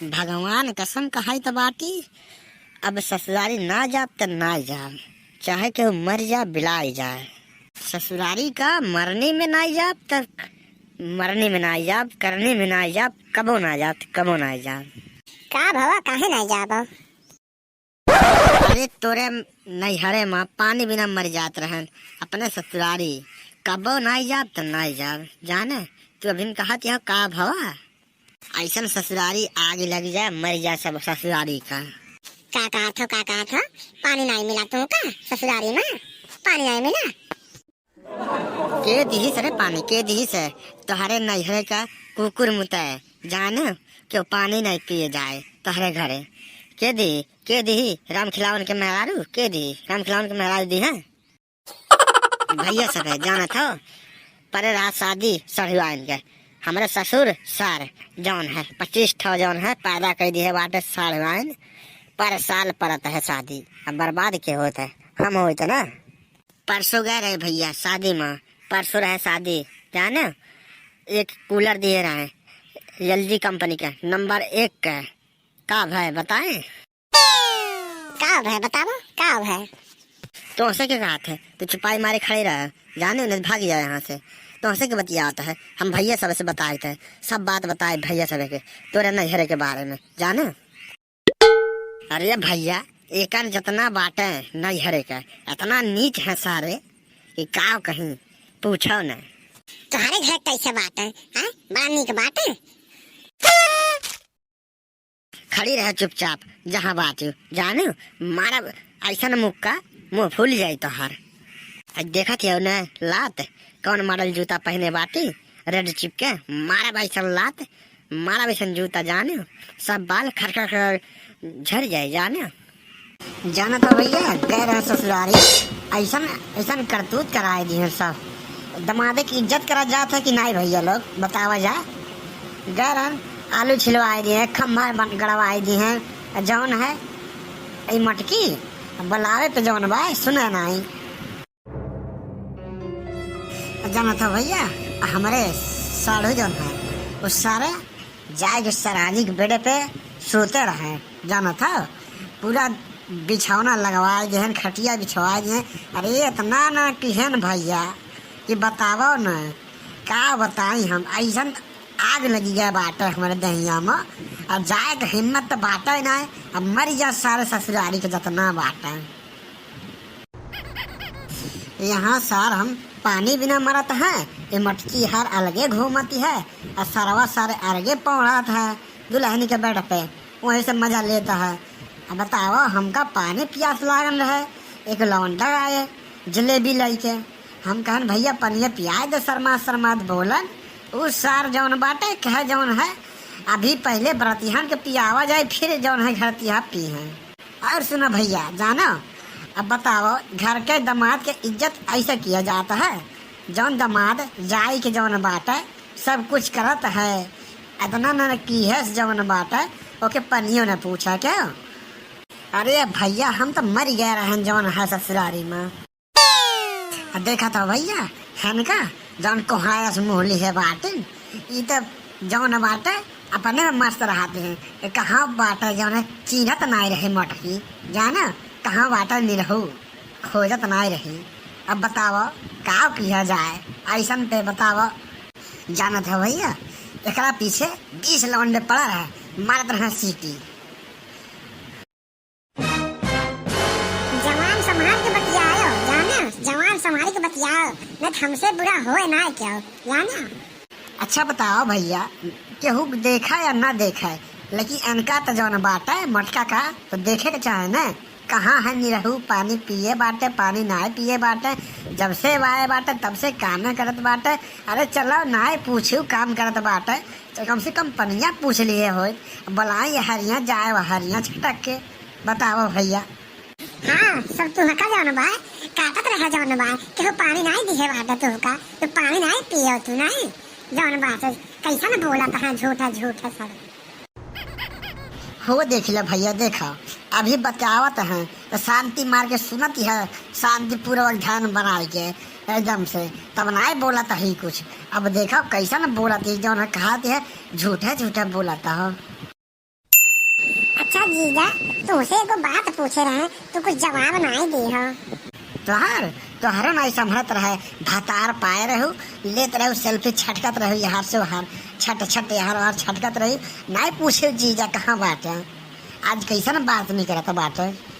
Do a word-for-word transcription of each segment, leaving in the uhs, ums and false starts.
भगवान कसम कहाई त बाटी, अब ससुरारी ना जाब त ना जाब, चाहे केहू मर जा बिलाई जाए। ससुरारी का मरनी में ना जाब त मरनी में ना जाब, करनी में ना जाब, कबो ना जाब, कबो ना जाब। का भवा, काहे ना जाब? अरे तोरे नैहरे मा पानी बिना मर जात रहन, अपने ससुरारी कबो नाई जाब त नाई जाब। जाने तू अभिन कहत यह का भवा? ऐसन ससुरारी आग लग जाए, मर जाए सब ससुरारी का। का कहत हो, का कहत हो? पानी नाई मिला तू का ससुरारी मा? पानी नाई मिला? के दिहिस रे पानी, के दिहिस? तोहरे नैहरे का कुकुर मुतै, जाने क्यों पानी नहीं पिए जाए तोहरे घरे। के दी, के दिही? राम खिलावन के मेहरारू, के दिही? राम खिलावन के मेहरारू दिहे। भैया सब है, जानत हो, परे रहा शादी सढ़ुआइन के। हमरे ससुर सर जौन है, पच्चीस ठो जौन है, पैदा कर दिहे बाटे सढ़ुआइन। पर साल परत है शादी, अब बर्बाद के होत है, हम होइत ना। परसों गए रहे भैया शादी मा, परसों रहे शादी, जाने एक कूलर दिए रहे एल जी कंपनी के, नंबर एक के। का भय बताएं? का भय बतावा, का भय? तोहसे के कहत है, तू छुपाई मारे खड़े रह, जाने उन्हें भाग जाए यहाँ से। तोहसे के बतियात है, हम भैया सब से बताए थे, सब बात बताए भैया सब के, तोरे नैहरे के बारे में, जाने। अरे भैया, एकर जतना बाटे नैहरे के, इतना नीच है सारे कि का कहीं, पूछो न। तोहरे घर कैसे बाटे, हैं? बड़ा नीक बाटे। खड़ी रहे चुपचाप, जहाँ बात हो, जाने मारब ऐसन मुक्का, मुँह फूल जाई तोहार। आज देखत हो न लात, कौन मॉडल जूता पहने बाटी, रेड चिप के, मारब ऐसन लात, मारा वैसन जूता जाने, सब बाल खर खर खर झर जाए जाने। जाना तो भैया, गए रहे ससुरारी, ऐसन, ऐसन करतूत कराए दिहे सब। दमादे की इज्जत करा जात है कि नाई भैया लोग, बतावा जा। गए रहन, आलू छिलवाए दिहे, खम्भा बन-, गड़वाए दिहे, जौन है, ई मटकी, बुलावे पे जौन बा, सुने नाई। जानत हो भैया, हमरे साढ़ू जौन है, उ सारे जाए के सराजी के बेडे पे सोते रहे। जानत हो, पूरा बिछौना लगवाए दिहन, खटिया बिछवाए दिहन। अरे इतना न किहन भैया कि बतावो न, का बताई हम, ऐसन आग लगी गया बाटे हमरे दहिया में। अब जाए के हिम्मत तो बाटे नहीं, अब मर जा सारे ससुरारी के जतना बाटे। यहाँ सार हम पानी बिना मरत हैं, ये मटकी हर अलगे घूमती है, और सरवा सारे अलगे पौड़त है दुल्हनी के बेड पे, वहीं से मजा लेता है। अब बताओ, हमका पानी प्यास लागल रहे, एक लौंडा आए जलेबी लइके, हम कहन, "भैया, पनिया पियाए दे," शर्मा शर्मात बोलन। उ सार जौन बाटे, कहे जौन है, "अभी पहले बरतिहन के पियावा जाए, फिर जौन है घर तिहा पी हैं।" और सुनो भैया, जानो, अब बताओ, घर के दामाद के इज्जत ऐसे किया जाता है? जौन दामाद जाई के जौन बाटे, सब कुछ करत है, इतना न किहस जौन बाटे, ओके पनियो न पूछा क्या? अरे भैया, हम तो मर गए रहन जौन है ससुरारी में। आ देखा था भैया, हनका जौन कोहायस मुहली है बाटिन, ई त जौन बाटे अपने में मस्त रहते हैं। ये कहाँ बाटे जौन है, चीन्हत नाई रहे मोटकी, जाना कहाँ बाटे निरहू, खोजत नाई रही। अब बताओ, का किया जाए, ऐसन पे बताओ। जानत है भैया, एकरा पीछे बीस लौंडे पड़ा रहे, मारत रहे सीटी। जवान संभाल के बतियाओ, जाने? जवान संभाल के बतियाओ, नहीं तो हमसे बुरा होए ना क्या, जाने? अच्छा बताओ भैया, केहू देखा या ना देखा, लेकिन इनका तो जौन बाटे मोटका का तो देखे के चाहे ना। कहाँ है निरहू, पानी पिए बाटे, पानी नाय पिए बाटे, जब से आए बाटे तब से कामे करत बाटे। अरे चलो नाय पूछू काम करत बाटे, तो कम से कम पनिया पूछ लिए होए। बोलाई हरिया जाए, हरिया छटक के। बताओ भैया। हाँ, सब तुहका जौन बा, काटत रहा जौन बा, केहू पानी नाई दिहे बाटे तुहका, तो पानी नाई पियो तू नाई, जौन बाटे, कैसन बोलत है, झूठा, झूठा सब। हो देख ले भैया, देखा, अभी बतावत हैं, तो शांति मार के सुनत है, शांति पूर्वक ध्यान बनाए के, एकदम से, तब नाई बोलत है कुछ। अब देखा, कैसन बोलत है, जौन कहत है, झूठे, झूठे बोलत हो। जीजा, तुमसे एगो बात पूछे रहे, तू कुछ जवाब नाहीं दी हो। तोहार, तोहरो नाहीं संभरत रहे, भतार पाए रहू, लेत रहू selfie, छटकत रहू यहाँ से वहाँ, छट छट यहाँ वहाँ छटकत रहू, नाहीं पूछे जीजा कहाँ बाटे, आज कैसन बात निकलत बाटे।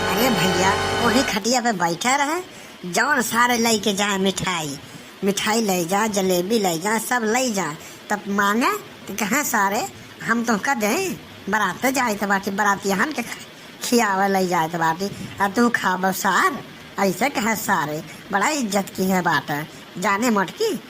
अरे भइया, वही खटिया पे बैठा रहे, जौन सारे लइके जाए मिठाई, मिठाई लइ जा, जलेबी लइ जा, सब लइ जा। तब माँगे त कहे, सारे हम तोहका दें, बराते जाइत बाटी, बरातियहन के खियावे लइ जाइत बाटी, आ तू खाबो सार, अइसे कहे सारे, बड़ा इज्जत किहे बाटे, जाने मोटकी।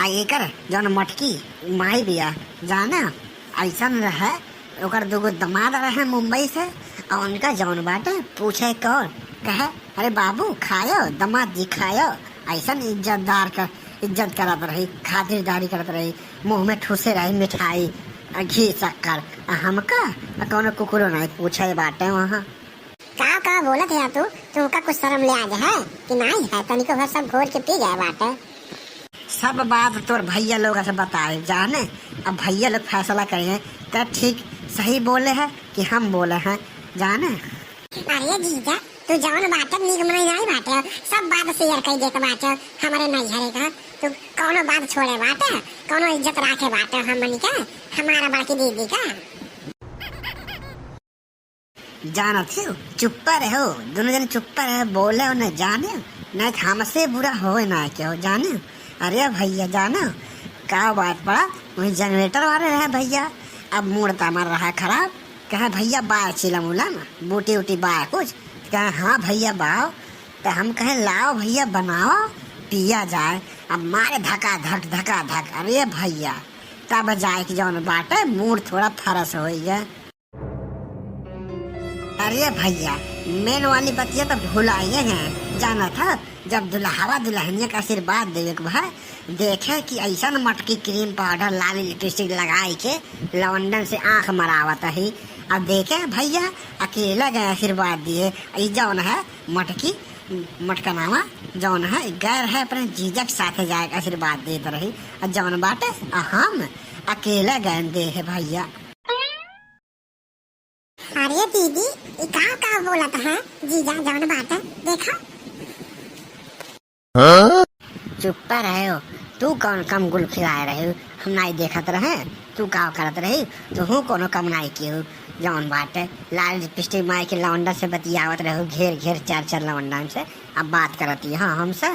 आ एकर जौन मोटकी माई बिया, जाना, अइसन रहे, ओकर दुगो दमाद रहे मुंबई से, आ उनका जौन बाटे पूछे कौन, कहे, "अरे बाबू खायो, दमाद जी खायो।" अइसन इज्जतदार कर, इज्जत करत रही, खातिरदारी करत रही, मुँह में ठूसे रही मिठाई, आ घी शक्कर, आ हमका, आ कौनो कुकुरो नाहीं पूछे बाटे वहाँ। का का बोलत है तू? तुमका कुछ शर्म लिहाज है कि नाहीं है? तनिको भर सब घोर के पी गए बाटे। सब बात तोर भइया लोग से बताए जाने, अब भइया लोग फैसला करिहैं, त ठीक सही बोले है कि हम बोले हैं जाने। अरे जीजा, तू जौन बाटे नीक मनई नाहीं बाटे, सब बात share कइ देत बाटे हमरे नैहरे का। तू कौनो बात छोड़े बाटे, कौनो इज्जत राखे बाटे हमनी के, हमारा बड़की दीदी का। जानत हो, चुप्पा रहो, दुनो जन चुप्पा रहो, बोले न जाने, नाहीं त हमसे बुरा होए ना केहू, जाने। अरे भइया, जानो, का बात पड़ा, वही generator वाले रहे भइया, अब mood त हमार रहा खराब, कहे, "भइया, बाय चिलम उलम, बूटी उटी बाय कुछ?" कहे, "हाँ भइया, बाव।" त हम कहे, "लाओ भइया, बनाओ, पिया जाए।" अब मारे धका धक, धका धक, अरे भइया, तब जाए के जौन बाटे, mood थोड़ा fresh होइए। अरे भइया, main वाली बतिया त भुलाइए हैं। जानत ह, जब दुल्हवा दुल्हनिया के आशीर्वाद देवे के भा, देखे कि अइसन मोटकी cream powder, लाली lipstick लगाई के लवंडन से आँख मरावत ही। अब देखे भइया, अकेला गए आशीर्वाद दिए, ई जौन है मोटकी, मोटकनावा जौन है गैर है अपने जीजा के साथे जाए के आशीर्वाद देत रही, आ जौन बाटे, आ हम अकेला गए दे है भइया। अरे दीदी, ई का का बोलत है जीजा जौन बाटे, देखा। हाँ? चुप्पा रहे हो, तू कौन कम गुल खिलाए रहे हो? हम नाहीं देखत रहे, तू का करत रही? तू हूँ कोनो कम नाहीं की हो, जौन बाटे लाल lipstick मार के लवंडा से बतियावत रहे हो, घेर घेर चार चार लवंडा से, अब बात करत ही, हाँ, हमसे।